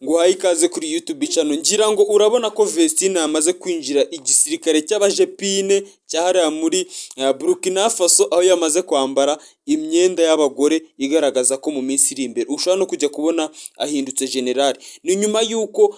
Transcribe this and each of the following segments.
Nguhaye ikaze kuri YouTube channel. Ngira ngo urabona ko Vestine yamaze kwinjira igisirikare cy'abajepine cyahariya muri Burkina Faso, aho yamaze kwambara imyenda y'abagore igaragaza ko mu minsi iri imbere ushobora no kujya kubona ahindutse general. Ni nyuma y'uko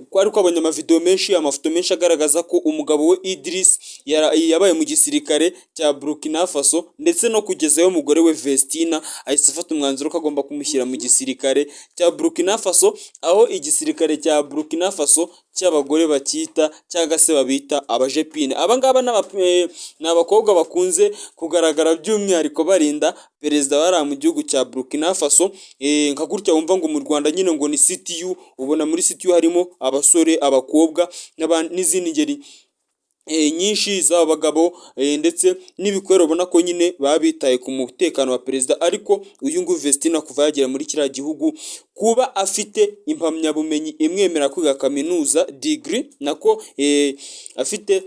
kwari kwabonye amavideo menshi, amafoto menshi agaragaza ko umugabo we Idris yabaye mu gisirikare cya Burkina Faso, ndetse no kugezayo umugore we Vestina ahise afata umwanzuro ko agomba kumushyira mu gisirikare cya Burkina Faso, aho igisirikare cya Burkina Faso cy'abagore bacyita cyangwa se babita abajepine. Aba ngaba ni abakobwa bakunze kugaragara by'umwihariko barinda perezida wari mu gihugu cya Burkina Faso, nka gutya wumva ngo mu Rwanda nyine ngo ni CTU. Ubona muri CTU harimo abasore, abakobwa n'izindi ngeri nyinshi z'abagabo ndetse n'ibikorera, ubona ko nyine baba bitaye ku mutekano wa perezida. Ariko uyu nguyu Vestina, kuva yagera muri kiriya gihugu, kuba afite impamyabumenyi imwemerera kwiga kaminuza, degree nako, afite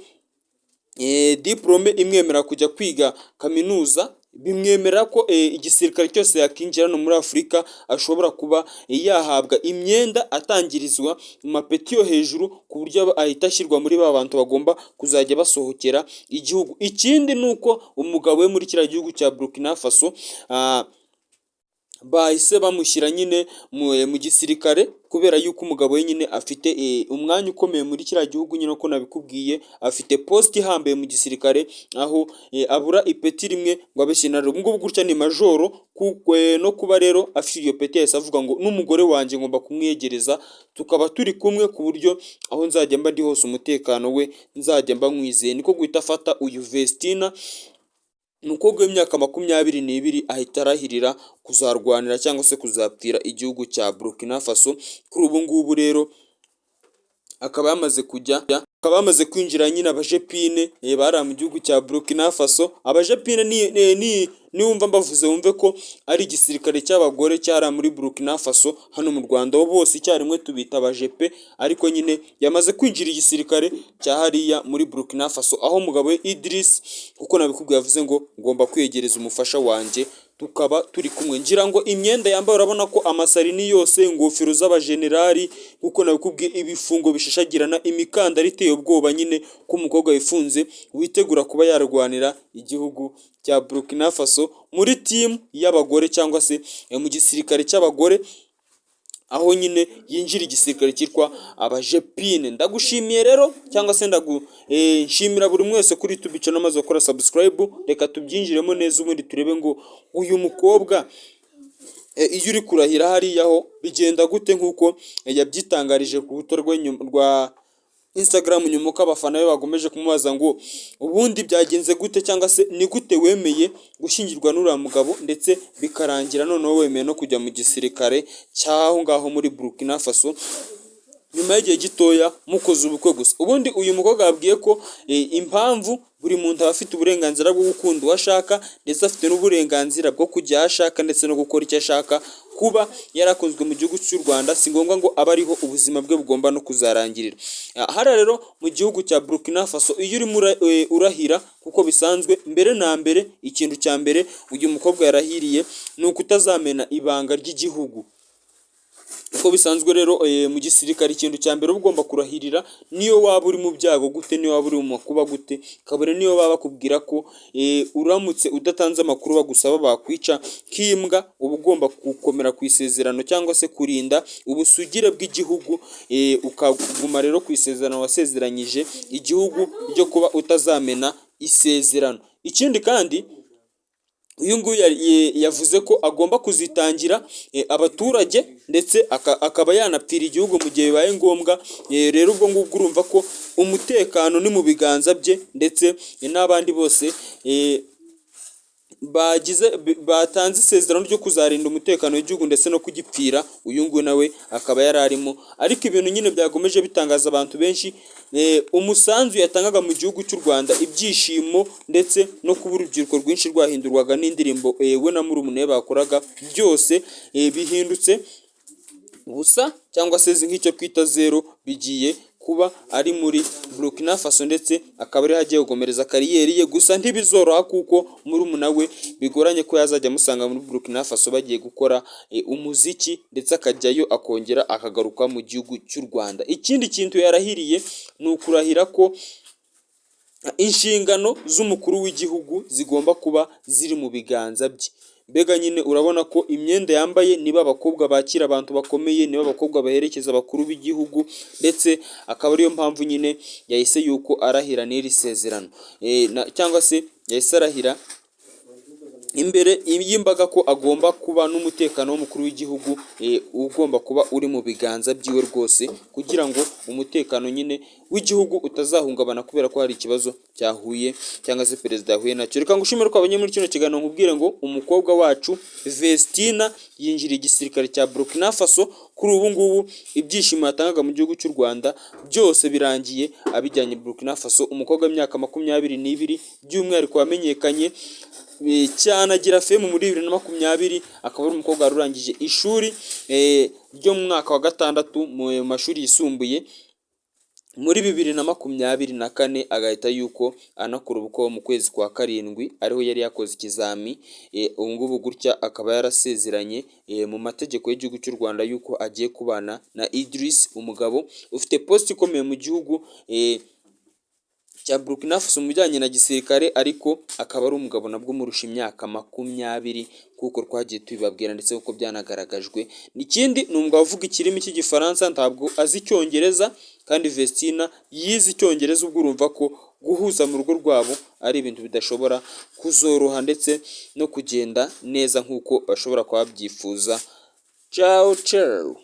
diplôme imwemerera kujya kwiga kaminuza, bimwemerera ko igisirikare cyose yakinjira hano muri Afurika ashobora kuba yahabwa imyenda, atangirizwa mu mapeti yo hejuru, ku buryo ahita ashyirwa muri ba bantu bagomba kuzajya basohokera igihugu. Ikindi ni uko umugabo we muri kiriya gihugu cya Burkina Faso bahise bamushyira nyine mu gisirikare, kubera yuko umugabo we nyine afite umwanya ukomeye muri kiriya gihugu nyine, uko nabikubwiye, afite poste ihambaye mu gisirikare, aho abura ipeti rimwe ngo abe general. Ubu ngubu gutya ni majoro. No kuba rero afite iryo peti, yahise avuga ngo n'umugore wanjye ngomba kumwiyegereza tukaba turi kumwe, ku buryo aho nzajya mba ndi hose umutekano we nzajya mba nkwizeye. Niko guhita afata uyu Vestina, umukobwa w'imyaka 22, ahita arahirira kuzarwanira cyangwa se kuzapfira igihugu cya Burkina Faso. Kuri ubu ngubu rero akaba yamaze kujya, akaba yamaze kwinjira nyine abajepine bari mu gihugu cya Burkina Faso. Abajepine ni niwumva mbavuze wumve ko ari igisirikare cy'abagore cyari muri Burkina Faso. Hano mu Rwanda bo bose icyarimwe tubita abajepe, ariko nyine yamaze kwinjira igisirikare cya hariya muri Burkina Faso, aho umugabo we Idris, kuko nabikubwiye, yavuze ngo ngomba kwiyegereza umufasha wanjye tukaba turi kumwe. Ngira ngo imyenda yambaye urabona ko amasarini yose, ingofero z'abajenerali nkuko nabikubwiye, ibifungo bishashagirana, imikandara iteye ubwoba nyine, ko umukobwa wifunze witegura kuba yarwanira igihugu cya Burkina Faso muri team y'abagore cyangwa se mu gisirikare cy'abagore, aho nyine yinjira igisirikare cyitwa abajepine. Ndagushimiye rero, cyangwa se ndagu nshimira buri wese kuri YouTube channel amaze gukora subscribe. Reka tubyinjiremo neza, ubundi turebe ngo uyu mukobwa iyo uri kurahira hariya ho bigenda gute, nk'uko yabyitangarije ku rubuga rwa Instagram, nyuma uko abafana be bagomeje kumubaza ngo ubundi byagenze gute, cyangwa se ni gute wemeye gushyingirwa n'uriya mugabo, ndetse bikarangira noneho wemeye no kujya mu gisirikare cy'aho ngaho muri Burkina Faso nyuma y'igihe gitoya mukoze ubukwe gusa. Ubundi uyu mukobwa yabwiye ko impamvu, buri muntu aba afite uburenganzira bwo gukunda uwo ashaka, ndetse afite n'uburenganzira bwo kujya aho ashaka ndetse no gukora icyo ashaka. Kuba yarakunzwe mu gihugu cy'u Rwanda si ngombwa ngo abe ariho ubuzima bwe bugomba no kuzarangirira. Hariya rero mu gihugu cya Burkina Faso, iyo urimo urahira kuko bisanzwe, mbere na mbere, ikintu cya mbere uyu mukobwa yarahiriye ni ukutazamena ibanga ry'igihugu. Uko bisanzwe rero, mu gisirikare ikintu cya mbere uba ugomba kurahirira, niyo waba uri mu byago gute, niyo waba uri mu makuba gute, kabone niyo baba bakubwira ko uramutse udatanze amakuru bagusaba bakwica nk'imbwa, uba ugomba gukomera ku isezerano cyangwa se kurinda ubusugire bw'igihugu, ukaguma rero ku isezerano wasezeranyije igihugu ryo kuba utazamena isezerano. Ikindi kandi, uyu nguyu yavuze ko agomba kuzitangira abaturage, ndetse akaba yanapfira igihugu mu gihe bibaye ngombwa. Rero ubwo ngubwo urumva ko umutekano ni mu biganza bye, ndetse n'abandi bose bagize batanze isezerano ryo kuzarinda umutekano w'igihugu ndetse no kugipfira, uyu nguyu nawe akaba yari arimo. Ariko ibintu nyine byagomeje bitangaza abantu benshi, umusanzu yatangaga mu gihugu cy'u Rwanda, ibyishimo ndetse no kuba urubyiruko rwinshi rwahindurwaga n'indirimbo we na murumuna we bakoraga, byose bihindutse ubusa cyangwa se nk'icyo twita zero, bigiye kuba ari muri Burkina Faso, ndetse akaba ariho agiye gukomereza career ye. Gusa ntibizoroha kuko murumuna we bigoranye ko yazajya amusanga muri Burkina Faso bagiye gukora umuziki, ndetse akajyayo akongera akagaruka mu gihugu cy'u Rwanda. Ikindi kintu yarahiriye ni ukurahira ko inshingano z'umukuru w'igihugu zigomba kuba ziri mu biganza bye. Mbega nyine urabona ko imyenda yambaye niba abakobwa bakira abantu bakomeye, niba abakobwa baherekeza abakuru b'igihugu, ndetse akaba ariyo mpamvu nyine yahise yuko arahira n'iri sezerano, cyangwa se yahise arahira imbere y'imbaga ko agomba kuba n'umutekano w'umukuru w'igihugu ugomba kuba uri mu biganza byiwe rwose, kugira ngo umutekano nyine w'igihugu utazahungabana kubera ko hari ikibazo cyahuye cyangwa se perezida yahuye nacyo. Reka ngushimire ko wabonye muri kino kiganiro, nkubwire ngo umukobwa wacu Vestina yinjiriye igisirikare cya Burkina Faso. Kuri ubu ngubu ibyishimo yatangaga mu gihugu cy'u Rwanda byose birangiye abijyanye Burkina Faso. Umukobwa w'imyaka 22, by'umwihariko wamenyekanye cyane agira fame muri 2020, akaba ari umukobwa wari urangije ishuri ryo mu mwaka wa gatandatu mu mashuri yisumbuye muri 2024, agahita yuko anakora ubukwe mu kwezi kwa karindwi, ariho yari yakoze ikizami. Ubu ngubu gutya akaba yarasezeranye mu mategeko y'igihugu cy'u Rwanda yuko agiye kubana na Idris, umugabo ufite poste ikomeye mu gihugu cya Burkina Faso mu bijyanye na gisirikare, ariko akaba ari umugabo nabwo umurusha imyaka 20, kuko twagiye tubibabwira ndetse kuko byanagaragajwe. Ikindi ni umugabo uvuga ikirimi cy'Igifaransa, ntabwo azi Icyongereza, kandi Vestina yize Icyongereza. Ubwo urumva ko guhuza mu rugo rwabo ari ibintu bidashobora kuzoroha ndetse no kugenda neza nk'uko bashobora kuba babyifuza. Ciao ciao.